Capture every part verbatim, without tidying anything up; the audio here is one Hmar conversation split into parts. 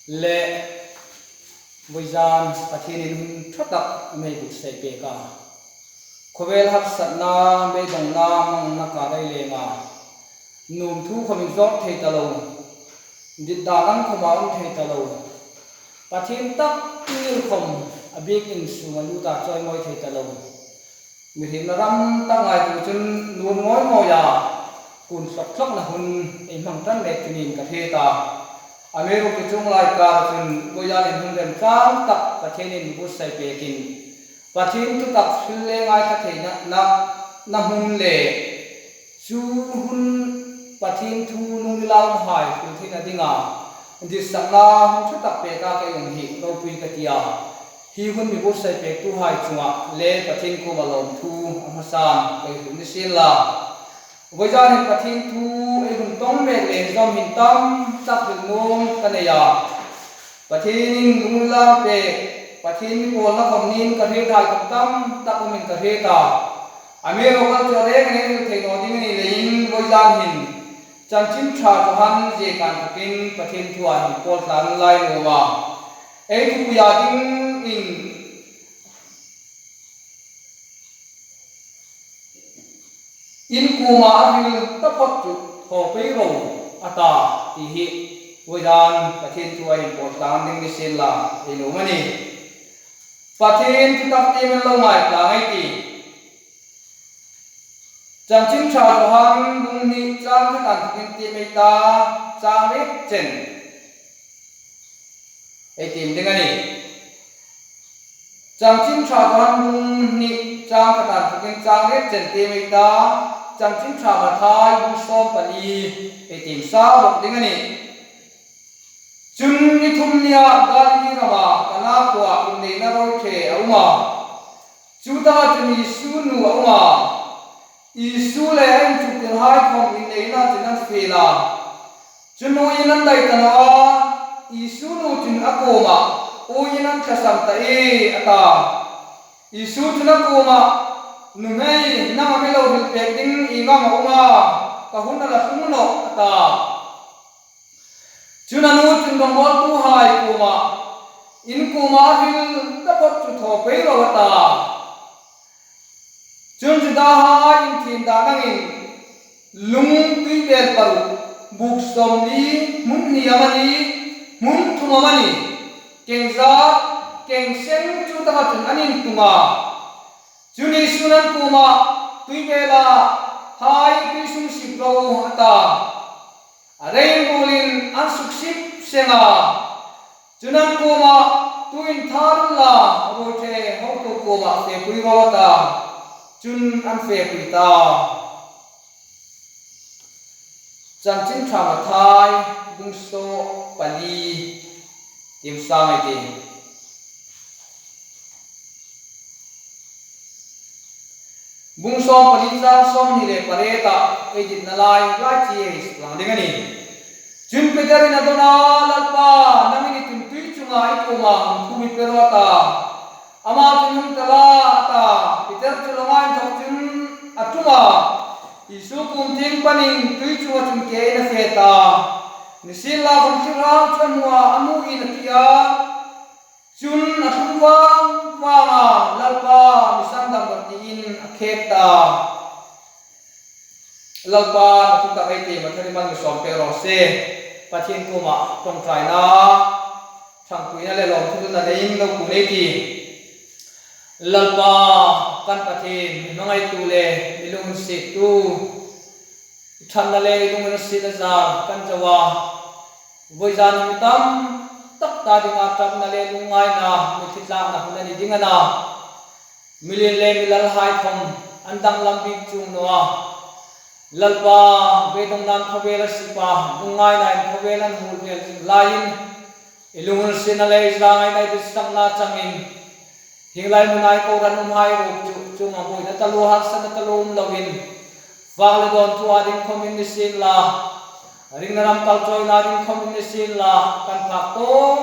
Le, vawizan Pathienin hun ṭha tak a mi buotsai pek a. Khawvel harsatna, beidongna, manganna kar a lenga, nuom thu khawm inzawt thei ta lo, dit dan ang khawm a um thei ta lo, Pathien tak ngil khawm a biekin sunga lut a chawimawi thei ta lo, mihriemna ram tak ngaituo chun nuom ngawi ngawi a, kun hlawk hlawkna hun ei hmang ṭan mek chu niin ka hriet a. Amiruokchu chuong lai kara chun vawizanin hun remchang tak Pathienin mi buotsai pekin, Pathien thu tak hril le ngaithla theina, na, na hun le chu hun Pathien thu lungrila umhai hril theina dinga ditsakna hun ṭha tak peka ka um hi ropui ka ti a. Hi hun mi buotsai pektuhai chunga le Pathien kuoma lawmthu a hmasan ka hril ni sien la. Vawizanin Pathien thu ei hun tawng mek le zawm hin tam tak hril nuom ka nei a. Pathienin lungrila pek, Pathien mi pawlna khawm niin ka hriethai khawm tam tak umin ka hriet a. Amiruokchu a rengin ei hril thei naw ding a ni leiin vawizan hin Chanchin Ṭha Johan ziek inthokin Pathien thua hin pawl tlang lai nuom a. Ei thupuia dingin in kuoma a hril taphawt chu thaw pei ro a ta, ti hi vawizan Pathien thua hin pawl tlang ding ni sien la ei nuom a nih. Pathien thu tak tiem lo ngai tlang ei tih. Chanchin Ṭha Johan bung hni chang khat inthokin tiem ei ta, chang riet chen ei tiem ding a nih. Chanchin Ṭha Johan bung hni chang khat inthokin chang riet chen tiem ei ta, Chanchin Ṭha Mathai bung sawm pali ei tiem sa bawk ding a nih. Chun ni thum nia Galili rama Kana khuoa inneina rawi ṭhe a um a. Chutaka chun Isu nu a um a. Isu le a inchuktirhai khawm inneina chun an fiel a. Chun uoin an dai ta naw a. Isu nu chun a kuomah, uoin an tlasam ta ie, a ta. Isu chun a kuomah, nuhmei, nanga mi lo hril pek ding ieng am a um a, ka hun a la tlung nawh, a ta. Chun a nu chun rawngbawltuhai kuomah, in kuoma a hril taphawt chu thaw pei ro, a ta. Chun Judahai inthieng dan angin lung tuibel paruk, buk sawmli, hmun hni amanih, hmun thum amanih, keng zat, keng seng chutaka chun an intung a. Chun Isu'n an kuomah, tuibelhai tui sung sip ro, a ta. A rei buoin an suk sip seng a. Chun an kuomah, tu inthar unla, rawi ṭhe hotu kuomah fepui ro, a ta. Chun an fepui ta. Chanchin Ṭha Mathai bung sawm pali tiem sa ei tih. Bung sawm pali chang sawmhni le pariet ei dit na lai, lai chi ei suklang ding a nih. Chun Peterin a dawn a, Lalpa, nangin i tui chunga i kuoma hung thum i pe ro, a ta. Ama chun, hung ta la, a ta. Peter chu lawnga inthok chun a ṭum a. Isu kuom tieng panin tui chunga chun kein a fe ta. Nisienlakhawm thlarau chu a hmu a, a hmuin a ti a. Chun a tlung vang vang a, Lalpa, mi sandam rawh, tiin a khek ta. Lalpan a thu tak ei tiem a, ṭhahnem a mi sawm pek raw se. Pathien kuoma ṭawngṭaina, ṭhangpuina le lawmthu hril na leiin lo kuom ei tih. Lalpa, kan Pathien, mi hmangaitu le mi lunginsiettu, ṭhatna le lunginsietna zar kan zo a. Vawizan mi tam tak ta dinga ṭapna le lungngaina mi thi tlakna hun a ni ding a na. Mi lien le mi lalhai khawm an danglam bik chuong naw a. Lalpa, beidongnain khawvel a sip a, lungngainain khawvel an hul vel zing laiin, i lunginsietna le i zangaina, i ditsakna changin, hieng lai hmuna i kohran umhai ruok chu, chuonga buoina taluo, harsatna taluo um loin, fak le dawn thua ding khawmin nisienla, ringna ram kalchawina ding khawmin nisienla, kan phak tawk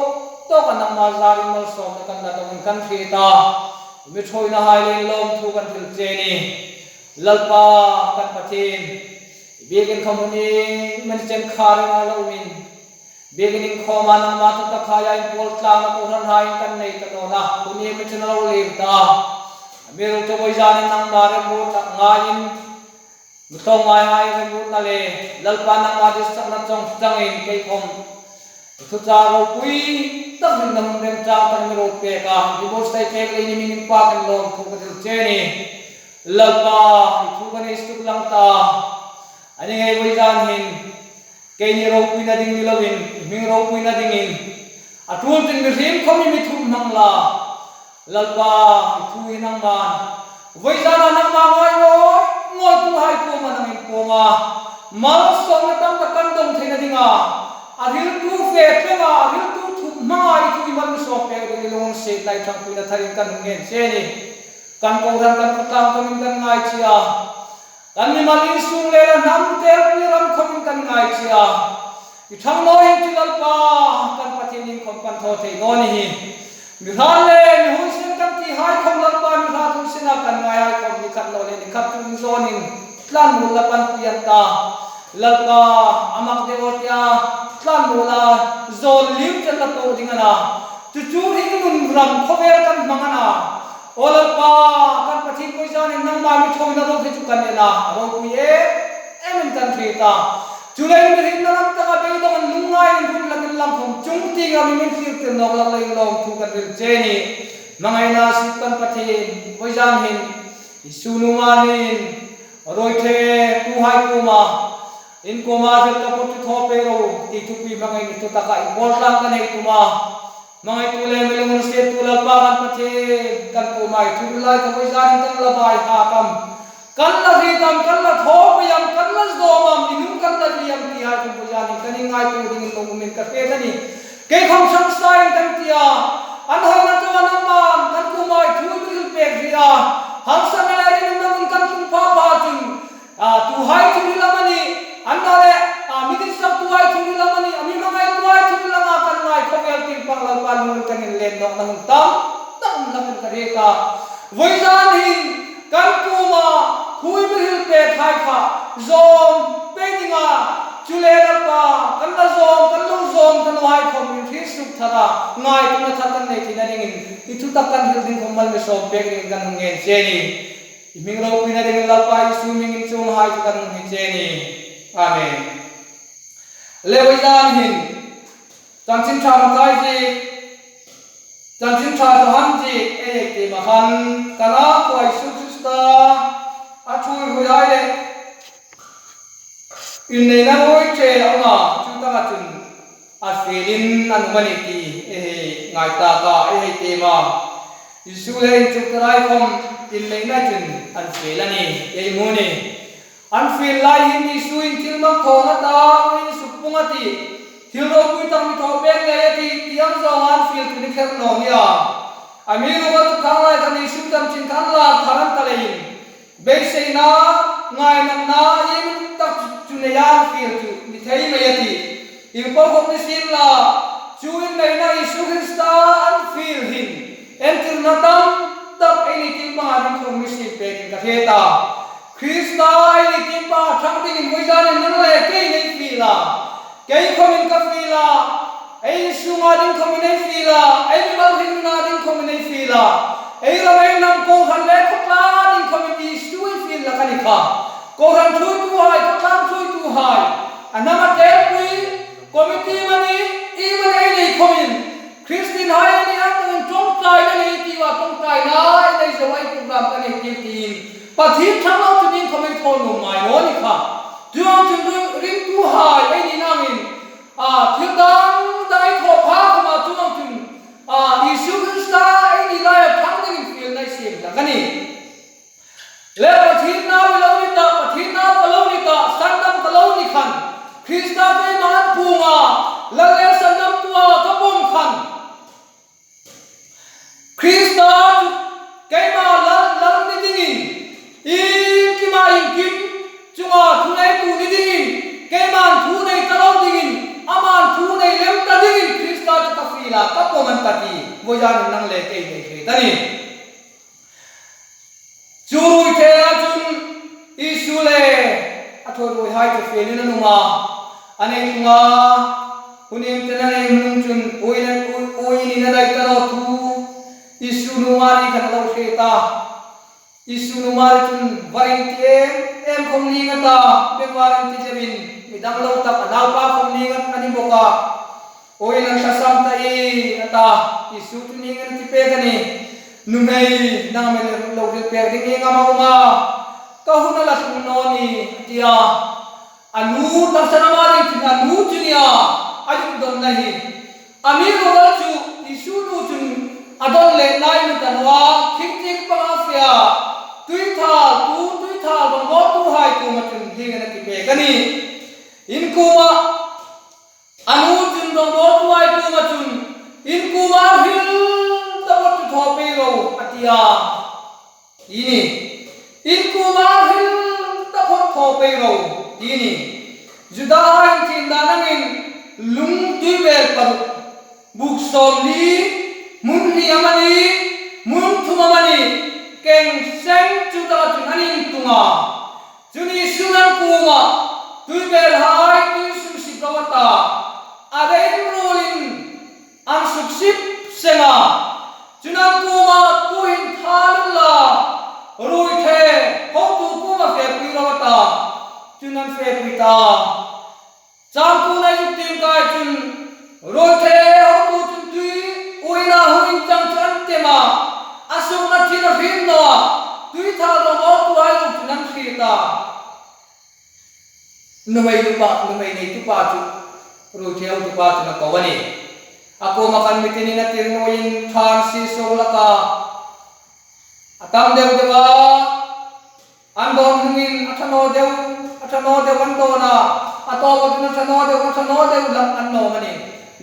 tawka nangma zarin malsawmna kan la dongin kan hriet a. Mi ṭhuoinahai leiin lawmthu kan hril che a nih. Lalpa kan Pathien, i biekin khawm hun ieng man chen kha ringa lo umin, Biekina inkhawma nangma thutak haia inpawl tlangna kohranhai kan nei ta naw a, tuni mi channel lo liem ta. Amiruokchu voizanin nangma remruotna ngaiin, mi tlawmngaihai remruotna le Lalpa nangma ditsakna chang changin kei khawm thuchah ropui tak hrilna hun remchang tak mi ruot pek a, divorce thei pek leiin mi hming inpakin lawmthu ka hril che a nih. Lalpa, i thu kan hei suklang ta. Ani ngei voizan hin keini ropuina ding ni loin, i hming ropuina dingin, a tul chun mihriem khawm mi thum hmang la. Lalpa, i thu hi nangman voizana nangma ngawi ngawi ngaituhai kuoma nangin pawm a, malsawmna tam tak kan dawng theina dinga, a hriltu fe tlenga, a hriltu thum hmanga i thu i malsawm pek dingin lunginsiet lai ṭhangpuina tharin kan hung ngen che a nih. Kan kohran, kan khawtlang khawmin kan ngai che a. Kan mimal insung le la hnam telpui ram khawmin kan ngai che a. I ṭhang naw hin chu Lalpa, kan Pathienin khawm kan thaw thei naw ni hi. Mi hrat le mi hun sien kan tihai khawm Lalpa, mi hrat hun siena kan ngaihai khawm ni khat naw le ni khat chu inzawnin tlanmuol la panpui an ta. Lalpa, a mak deu tia tlanmuola zawn lim chen la thaw ding a na. Chu chu hringnun ram khawvel kan hmang a na. Aw Lalpa, kan Pathien, voizanin nangma mi thawna ro hi chu kan en a, ropui em emin kan hriet a. Chuleiin mi hringna lam taka beidawngin lungngai inrun lakin lam khawm chung tienga mi min thlirtir nawk hlak leiin lawmthu kan hril che a nih. Hmangaina sip kan Pathien, voizan hin Isu nuomin ruoiṭhetuhai kuoma, in kuoma hril ka put chu thaw pei ro ti thupui hmangain i thu taka inpawl tlang kan hei tum a. Hmangaitu le mi lunginsiettu Lalpa kan Pathien, kan kuoma i thu hril lai kha voizanin kan la vai hat am, kan la hriet am, kan la thaw pei am, kan la zawm am, i hnung kan la vie am tihai khawm voizanin kan inngaitu dingin lo umin ka hriet a nih. Kei khawm ṭhangsain kan ti a, an hawina chunga nangman kan kuoma i thu i hril pek hi a, harsatna le ringumna hun kan tlung pha pha chun, a, tuhai thu hril amanih, annawleh, a, mi ditsaktuhai thu hril amanih, a, mi hmangaituhai thu hril anga kan ngai khawvel tieng pang Lalpa lungril kan inlen nawkna hun tam tak um hlak ka hriet a. Voizan hin kan kuoma thu i mi hril pekhai kha zawm pei dinga, chu le Lalpa, kan la zawm, kan lo zawm ta nawhai khawm in hriet suk thara ngaituona thar kan nei theina dingin i thutak kan hril ding khawm mal mi sawm pek dingin kan hung ngen che a nih. I hming ropuina dingin Lalpa Isu hmingin chuonghai chu kan hung hni che a nih. Amen. Le voizan hin Chanchin Ṭha Mathai ziek, Chanchin Ṭha Johan ziek ei hei tiem a khan, Kana khuoa Isu Krista a ṭhuoi ruoihai le inneina ruoiṭhe a um a, chu taka chun a fielin an um a nih ti ei hei ngaithlak a, ei hei tiem a. Isu le inchuktarai khawm inneina chun an fiel a nih, ei hmu a nih. An fiel lai hin Isu'n thil hmang thawng a ta, insuk pung a tih, thil ropui tak mi thaw pek ngei a tih, ti ang zawnga an fiel chu ni kher naw nih a. Amiruokchu khang lai khan Isu chanchin khan lak thar an ta leiin, beiseina, ngainatna, ieng tak chu neia an fiel chu ni thei mei a tih. Ieng po khawm ni sien la, chu inneina Isu Krista an fiel hin entirna tam tak eini tieng panga ding khawm mi siem pekin ka hriet a. Krista eini tieng panga ṭhang dingin voizanin nang le keiin ei fiel a. Kei khawmin ka fiel a, ei insunga ding khawmin ei fiel a, ei mimal hringnuna ding khawmin ei fiel a, ei ram ei hnam kohran le khawtlang ding khawmin Isu ei fiel hlak a ni kha. Kohran ṭhuoituhai, khawtlang ṭhuoituhai, a hnam a telpui, committee amanih, iemani ei nei khawmin, Kristien hai ei ni ang khawmin ṭawngṭaina nei ti a, ṭawngṭaina ei nei zo ei program kan nei tir tiin, Pathien ṭhang lo chu ding khawmin ei thaw nuom ngai naw ni kha. Chuong chun ring, ringtuhai ei ni nangin, a, thil dang dang ei thaw pha khawma chuong chun, a, Isu Krista ei ni laia ṭhang dingin fielna ei siem hlak a nih. Le Pathien nau i lo ni tah, Pathien nau ka lo ni tah, sandam ka lo ni khan, Krista keima an puong a, Lal le sandamtua ka pawm khan, Krista chu keima Lal, Lal ni dingin, iengkima iengkim chunga thuneitu ni dingin, keiman thu nei ta lo dingin, aman thu nei lem ta dingin Krista chu ka fiel a, ka pawm an ta ti, voizanin nang le keiin ei hriet a nih. Chu ruoiṭhea chun Isu le a ṭhuoi ruoihai chu fielin an um a, an ei tlung a, Hun inthawka nei hnung chun uoin, uoin a dai ta naw thu Isu nu Mari khan a lo hriet a. Isu nu Mari chun, "Varin ti em em khom ning a ta, bengvarin ti deuin, mi dang lo tak a naupa khom ning a ni bawk a. Uoin an tlasam ta ie," a ta. Isu chun hieng hin a ti pek a nih, "Nuhmei, nangma lo hril pek ding ieng am a um a? Ka hun a la tlung naw nih," a ti a. A nu taksa ram a ding chun a nu chu nia a ding dawnna hi. Amiruokchu Isu nu chun a dawn leh lai ni ta naw a, khing tieng panga fe a, tuithal, tu tuithal rawngbawltuhai kuoma chun hieng hin a ti pek a nih. In kuoma, a nu chun rawngbawltuhai kuoma chun, "In kuoma hril taphawt chu thaw pei ro," a ti a. Ti ni. "In kuoma hril taphawt thaw pei ro," ti ni. Judahai inthieng dan angin lung tuibel paruk, buk sawmli, hmun hni amanih, hmun thum amanih, keng seng chu taka chun an intung a. Chun Isu'n an kuoma, "Tuibelhai, tui suksip ro," a ta. A rei ruolin an suksip seng a. Chun an kuoma, "Tuhin thal unla, ruoiṭhe hotu kuoma fepui ro," a ta. Chun an fepui ta. Chang kuona zuk tieng kai chun ruoiṭhe hotu chun tui uoina hung inchang chu an tem a. A sukna chin a hrim naw a. Tuithal rawngbawltuhai lo chun an hriet a. Nuhmei nupa, nuhmei neitupa chu, ruoiṭhe hotupa chun a ko a nih. A kuoma khan mi tinin a tir nuoiin ṭha an sie suok hlak a. A tam deu deu a, an dawn hnungin a ṭha naw deu, a ṭha naw deu an dawn a, a tawpa chun a ṭha naw deu, a ṭha naw deu hlak an nuom a nih.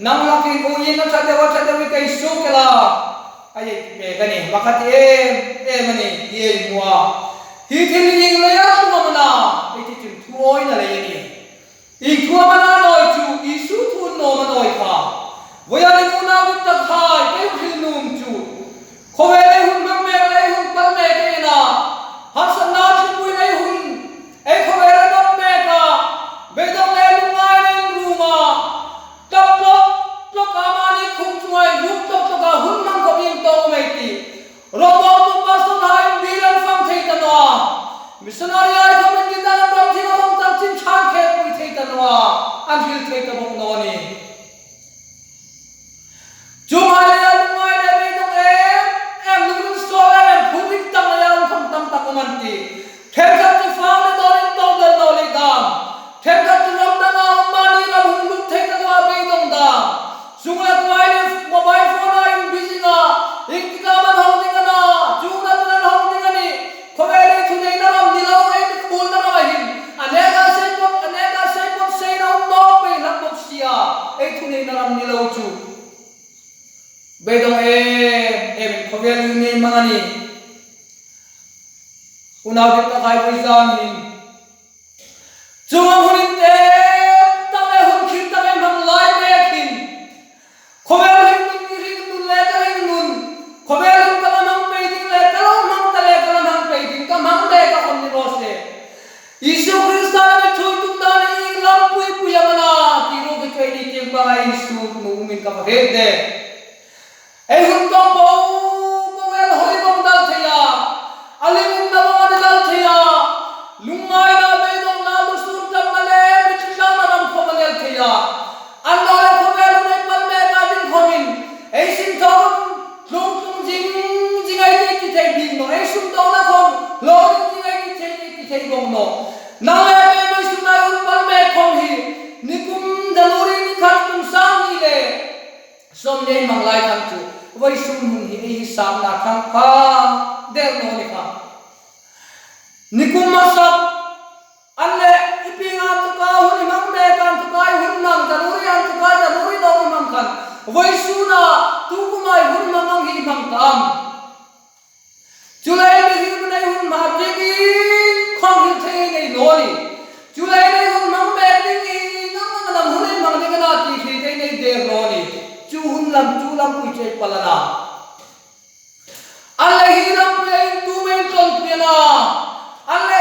Nang hlakin uoin a ṭha deu, a ṭha deu i kei suok el a, a ei ti pek a nih. Pakhat em em a nih, ei hmu a. Hi thil hi ieng leia tlung am a na, ei ti chun thu awina lei a nih. Ieng thu am a na naw chu, Isu thu nuom a naw kha. Vawiin unau ditakhai, kei hril nuom chu, khawvel ei hun hmang mek, ei hun pal mek ei na, harsatna tlungpui ei hun, ei khawvel a dam mek a, beidong le lungngaina inrum a, tap tlok tlok a, mani khum chunga inrum tlok tlok a, hun hmang khawm ieng tawk mei ti. Rawngbawl tum pastor hai in bil an fang thei ta naw a. Missionary hai khawm in ding dan an ram thim a hmang chanchin ṭha an khêkpui thei ta naw a. An hril thei ta bawk naw ni. Chuonghai leia lungngai le beidong em em, lunglut suol em em, phur ring tak leia um khawm tam tak um an tih. Ṭhenkhat chu fang le dawn in tawk del naw lei dam. Ṭhenkhat chu ram danga um mani ram hung lut thei ta naw a, beidong dam. Sung le kuai le mobile phone-a inbusy a, ieng tik am an hawng ding a na, chuong naw chun an hawng ding a nih. Khawvel ei thuneina ram ni lo, ei mikhuolna ram a hin, a neka sei pawt, a neka sei pawt seina um nawk pei hlak bawk si a, ei thuneina ram ni lo chu. Beidong em em, khawvel ei hmang a nih. Unau ditakhai, vawi zan hin chuong hun inthawk tak le hun khit tak ei hmang lai mek hin, khawvel hringnun, i hringnun le ka hringnun, khawvel hun ka la hmang pei ding le ka lo hmang ta le ka la hmang pei ding, ka hmang mek a khom ni raw se. Isu Krista le mi ṭhuoi tum dan ieng lampui pui am a na ti ruok hi keini tieng panga insuo nuom in ka hriet de. Ei hun tawng po po el hoi vawng dal thei a, a lingumna vawng a ni dal thei a, lungngaina, beidongna, lusûn tamna le mitthli tlangna ram khawm a ni el thei a. Annawleh khawvel hun ei pal mek a ding khawmin, ei sin thaw tlung tlung zing zing ei ti thei bik naw, ei sum tawna khawm lo ding zing ei ti thei, ti thei bawk naw. Nang le kei vawisun ei hun pal mek khawm hi, nikum January ni khat kum sang hni le sawmli ei hmang lai khan chu, vawisun hun hi ei hisapna thang pha der naw ni kha. Nikum hmasa, an le i pieng a inthawka hun i hmang mek a inthawka ei hun hmang, January a inthawka January naw i hmang khan, vawisuna tu kuma ei hun hmang ang hi i hmang ta am? Chuleiin ei hun, ei hun hmang ding khawm hril thei nei naw ni. Chuleiin ei hun hmang mek ding hi, nang nang hun ei hmang ding a na ti hril thei nei der naw ni. Chu hun lam, chu lampui chu ei pal a na. An le hi lampui ei intuom ei inṭawnpui a na. An le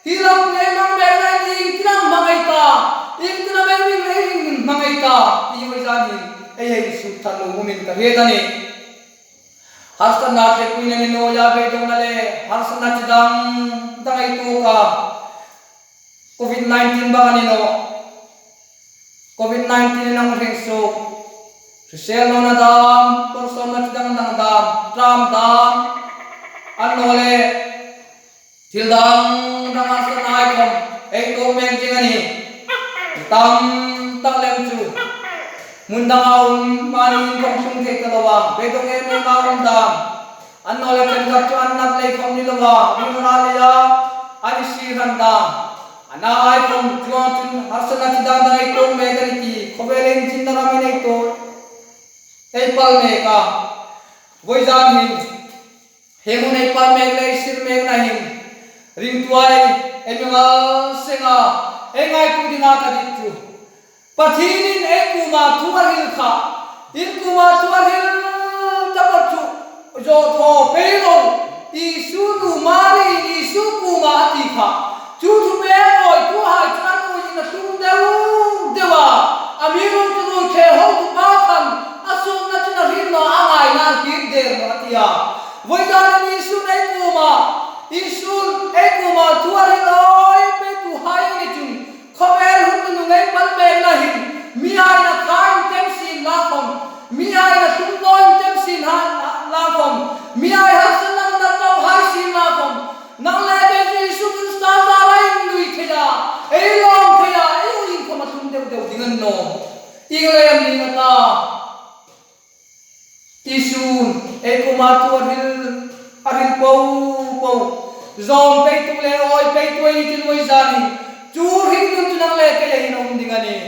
hi lampui ei hmang mek ding hi ieng tin am hmang ei ta. Ieng tin am ei hmang ei ta. Ani, ei hei suk thar lo um in ka hriet a nih. Harsatna tlekpuina ni naw a, beidongna le harsatna chi dang dang ei tuok a. Covid nineteen bak a ni naw. Covid nineteen in a hung hril suok. Hrisel nawna dam, kawr sawmna chi dang dang dam, ṭam dam, annawleh thil dang dang harsatna hai khom ei tuok mek ding a nih. Tam tak lem chu hmun danga um, mani in khom tlung thei ta lo a, beidong em em a um dam. Annawleh ṭhenkhat chu an nat lei khom ni lo a, ring hran lei a, an sir hran dam. Ana hai khom chuong chun harsatna chi dang dang ei tuok mek a nih ti khawvel inchikna ramin ei tuok, ei pal mek a. Vawizan hin, hi hmun ei pal mek le ei sir mekna hin ringtuhai ei mi ngal seng a, ei ngaituo dinga ka dit chu, Pathienin ei kuoma thu a hril kha, in kuoma thu a hril taphawt chu zo thaw pei lo, Isu nu Mari, Isu kuoma a ti kha. Chu thupek awituhai chu an uiin a tlung deu deu a, amiruokchu ruoiṭhe hotupa khan a suokna chun a hriet naw, a ngaina a hriet der naw a ti a. Vawizanin Isun ei kuoma, Isun ei kuoma thu a hril awi peituhai a ni chun, khawvel hun nunung ei pal mekna hin, mihaiin a kha intem sien la khom, mihaiin a tum naw intem sien la khom, mihai harsatna nunna tawp hai sien la khom, nang le kei chu Isu Krista zara inlui thei a, ei lawm thei a, ei uiin khom a tlung deu deu ding a ni nawh. Ieng lei am ni a ta? Isun ei kuoma thu a hril, a hril po po, zawm peitu le awi peitu ei ni chun vawizanin chu hringnun chu nang le kei a hin a um ding a nih.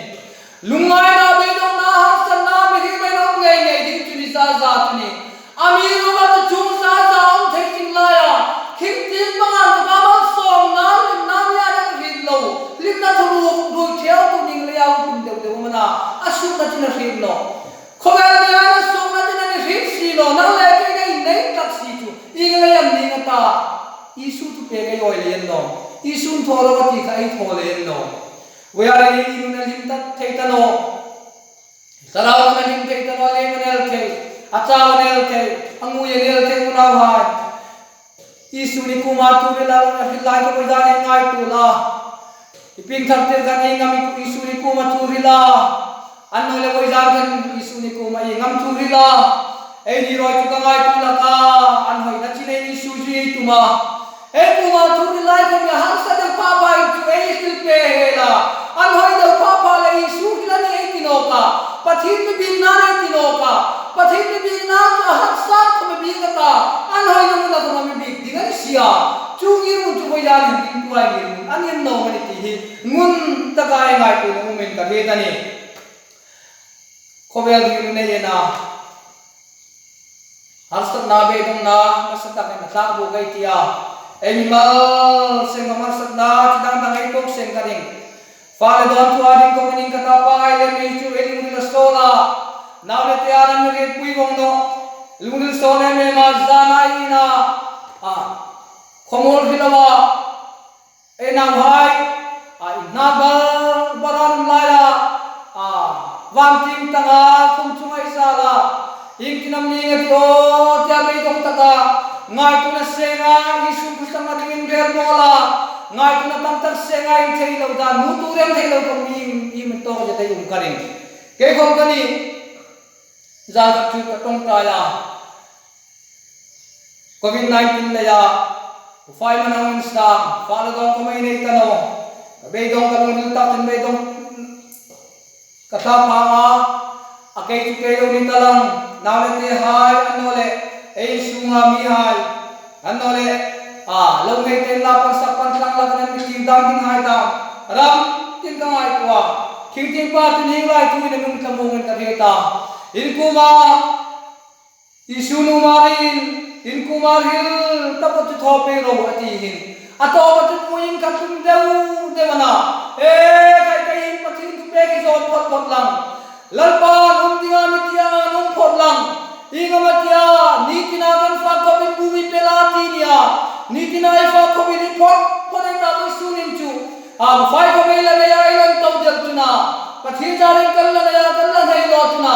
Lungngaina, beidongna, harsatna, mihriem ei um ngei ngei ding chu ni za za chu a nih. Amiruokchu chuong za za um thei chin laia, khingtieng panga inthawka malsawmna, limna mi a dang hriet lo, limna thuruk ruoiṭhe tu ning leia um deu deu am a na, a suokna chun a hriet naw. Khawvel mihai suokna chun a ni hriet si naw, nang le kei nei nei tak si chu, ieng lei am ni a ta? Isu thupek ei awi lei a ni nawh. Isun thaw ro a ti kha ei thaw lei a ni nawh. Vawizanin ei nun a hlim ta thei ta naw. Thlarau nun a hlim thei ta naw, lem a ni el thei, a chau a ni el thei, a ngui a ni el thei, unauhai. Isun i kuoma thu hril a, a hril lai ka vawizanin ngaituo la. I piengthar tir khan ieng am Isun i kuoma thu hril a, annawleh vawizan khan Isun i kuoma ieng am thu hril a, eini ruok chu ka ngaituo hlak a, an hoi na chin ei Isu zui ei tum a. Ei kuoma thu hril lai khom a harsa deu pha pha in chu ei hril pei hel a, an hoi deu pha pha le Isu hril a nih ei ti nawk a, Pathien mi biekna a nih ei ti nawk a, Pathien mi biekna chu a harsa khom a mi biek a ta, an hoi nawna khom a mi biek ding a ni si a. Chu ngirhmun chu vawizanin ringtuhai ngirhmun a ni naw am a ni ti hi ngun taka ei ngaituo nuom in ka hriet a nih. Khawvel ringtu nei ena, harsatna, beidongna nasa takin a tlak bawk ei ti a. Ei mimal seng khom harsatna chi dang dang ei tuok seng ka ring. Fale dawn thua ding khom ka ring, ka tapa hai le mi chu ei lungril a sawl a, nau le te an mi rietpui vong nawh. Lungril sawl em em a, zana ei ina, a, khawmuol hril a, ei nauhai, a, inhnar bar bar an um laia, a, van tieng tanga khum chunga ei zal a, iengtin am ni nga ti aw tia beidong taka ngaituona senga, Isu Krista hming in rel bawla ngaituona tam tak senga, inthei lo dan, hmutu rem thei lo khom mi, mi mi tawk zet ei um ka ring. Kei khom ka ni, zan tak chu ka ṭawngṭai a. Covid nineteen leia, fai mangang insang, fale dawn khom ei nei ta naw. Ka beidong, ka lungril tak chun beidong ka thlak pha a, a kei chu kei lo ni ta lang, nau le tehai, annawleh ei sunga mihai, annawleh, a, lo hmei ten la pan sak pan tlang la kan mi tiem dam dinghai dam, ram tin ka ngaituo a. Khingtieng pa chu ni lai thu in a nung tla mawng in ka hriet a. In kuoma, Isu nu Mariin, in kuoma hril taphawt chu thaw pei ro a ti hin, a thaw a chu puiin ka tlung deu deu a na. E, khai khai hin Pathien thupek hi zawm phawt phawt lang. Lalpa, an um dinga mi tia an um phawt lang. Ieng am a tia, ni tina kan fak khawmin bu mi pe la ti nia. Ni tina ei fak khawmin i phawt phawt ei ta, Isu ning chu. A, fai khawm ei la nei a, ei la inthawk der chu na. Pathien zarin kan la nei a, kan la nei Tuna,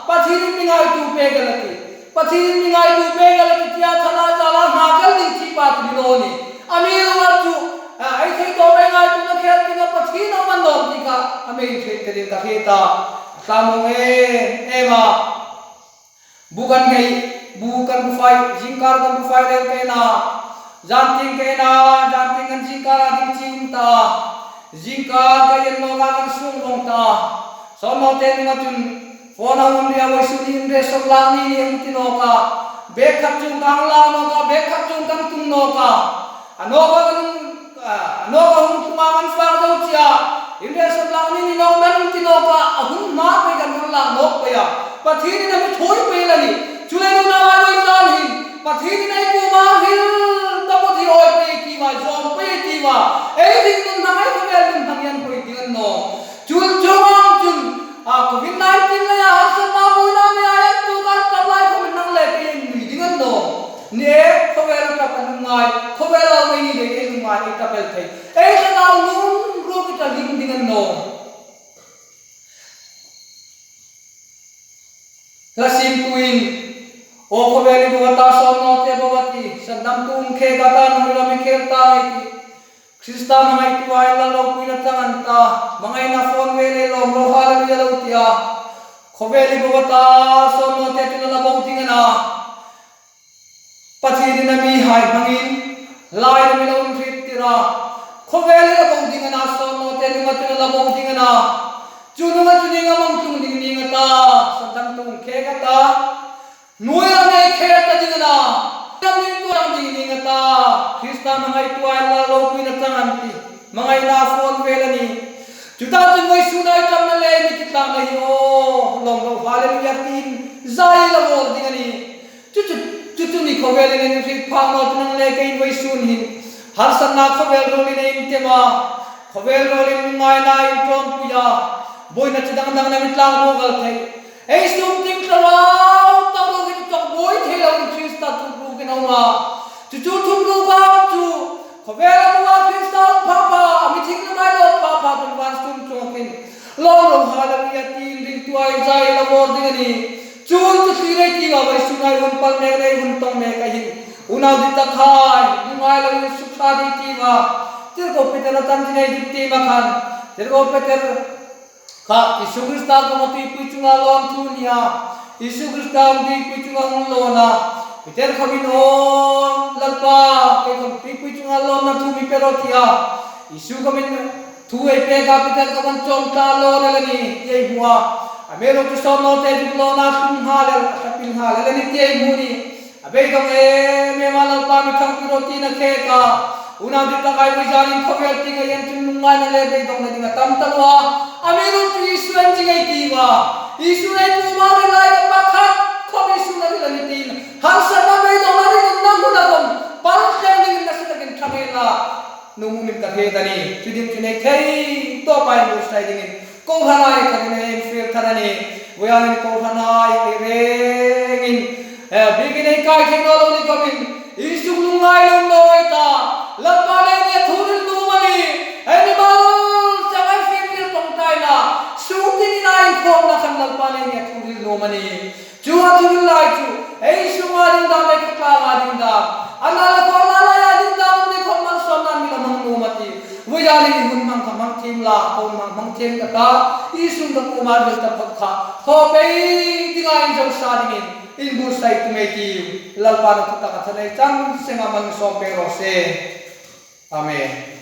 Pathienin mi ngaituo pek a la ti. Pathienin mi ngaituo pek a la ti tia thalai zala hma kal ding chi pa ti lo ni. A mi lo a chu, a, ei thei tawp ei ngaituona khel dinga Pathien a um a ni ti kha, a mi thei te ding ka hre ta. Tla mo e, ema. Bu kan ngei, bu kan bu fai, zingkar kan bu fai rel ke na. Zan tieng ke na, zan tieng kan zingkar a ding chi um ta. Zingkar ka yen lo ka kan sung vong ta. Sawtnawte nunga chun, phone a hung ria, vawisun ni inre sawt lak ni ni hung ti nawk a. Bag khat chuong kan lak nawk a, bag khat chuong kan tung nawk a. A nawk a kan, a, a nawk a hung tung a kan fak zo chi a. Inre sawt lak ni ni nawk kan hung ti nawk a. A hun hma pei kan hung lak nawk pei a. Pathienin a mi thawi pei la ni. Chu le nuna lai lo zan hin. Pathienin ei kuoma hril ta pawt hi awi pei ti va, zawm pei ti va. Ei ding nun hmang ei khawvel nun hmang hian poi ding a ni naw. Chun chuong ang chun, a, covid nineteen leia harsatna buoina nei a en tu kan tam lai khawmin nang le kei ei nui ding a ni naw. Ni e, khawvel a tap a lungngai, khawvel a um ei ni le ei lungngai ei tap el thei. Ei thangau nung ruok i ta ding ding a ni naw. Hla siemtuin, aw khawvel i bo a ta, sawtnawte bo a ti, sandamtu um khek a ta, nui lam i khel ta ei ti. Krista hmangaituhai la ropuina chang an ta, hmangaina phone ve le lawm ro, hallelujah lo ti a. Khawvel i bo a ta, sawtnawte chun a la bo ding a na. Pathienin a mihai hmangin, hlai lam i lo hriet tir a. Khawvel i la bo ding a na, sawtnawte nunga chun a la bo ding a na. Chu nunga chu ning a mang tlung ding ning a ta, sandamtu um khek a ta. Hnuoi lam ei khel ta ding a na. Lam ning tu ang ding ning a ta. Krista hmangaituhai la ropuina chang an ti. Hmangaina phone ve la ni. Chu ta chun vawisun ei tamna le mi ti tlangna hi aw, lawm ro, hallelujah tiin zai la vawl ding a ni. Chu chu, chu chu ni khawvelin ei hriet phak naw, chu nang le keiin vawisun hin harsatna khawvel ruolin ei intim a. Khawvel ruolin ngaina ei inṭawmpui a. Buoina chi dang dangin a mi tlangbuogal thei. Ei sum ting thlarau tak ruok hi chu buoi thei loin Krista thurukin a um a. Chu chu thuruk a chu khawvel a um a, Krista um pha pha, a mi thing lamai lo pha pha, tun van sum chungah khin lawm ro, hallelujah tiin ringtuhai zai la vawl ding a ni. Chun chu thlir ei tiu a, vawisun ei hun pal mek, ei hun tawng mek a hin, unau dittakhai, lungngai loin sukha ding ei tiu a. Tirko Peter a chanchin ei dit ṭan a khan, Tirko Peter kha Isu Krista kuoma tuipui chunga lawn thu a nih a. Isu Krista hung tuipui chunga hung lawn a. Peter khawmin, aw Lalpa, kei khawm tuipui chunga lawnna thu mi pe rawh, ti a. Isu khawmin thu ei pek a, Peter khawm a chawm tla lawn el a ni ti ei hmu a. Amiruokchu sawtnawte zuk lawn a, a tlung nghal el, a tla pil nghal el a ni ti ei hmu a ni. A beidawng em em a, Lalpa mi ṭhangpui rawh tiin a khek a. Unau dittakhai, vawi zanin khawvel tieng ei en chun lungngaina le beidawngna ding a tam taluo a. Amiruokchu Isu en zing ei tiu a. Isu ei kuoma hril lai ka pakhat khawm Isu a hril a ni tiin harsatna, beidawngna ringin nang huna khawm pal thleng dingin nasatakin ṭhang ei la. Nuhmei min ka hriet a ni. Chu ding chun ei thei tawpa inbuotsai dingin kohranhai khatin ei infiel thar a ni. Vawiin kohranhai ei rengin, eh, biekin ei kai thei naw lo ni khawmin, Isu lungngai lo naw ei ta. Lalpa nei nia thu hril nuom a ni. Ei ni mal chang ei fiel ṭawngṭaina, sum tin ina inkhawmna khan Lalpa nei nia thu hril nuom a ni. Chu a thu hril lai chu ei sunga ding dam, ei khawtlanga ding dam, a nal a khawm a laia ding dam, ding khawm malsawmna mi la hmang nuom a ti. Vawiin ei hun hmang kha hmang thiem la, ko hmang hmang thiem ka ta, Isun ka kuoma hril ta phawt kha thaw pei dinga inzo sa dingin inbuotsai tum ei tiu. Lalpan a thu tak a thaw nei chang senga malsawm pek raw se. Amen.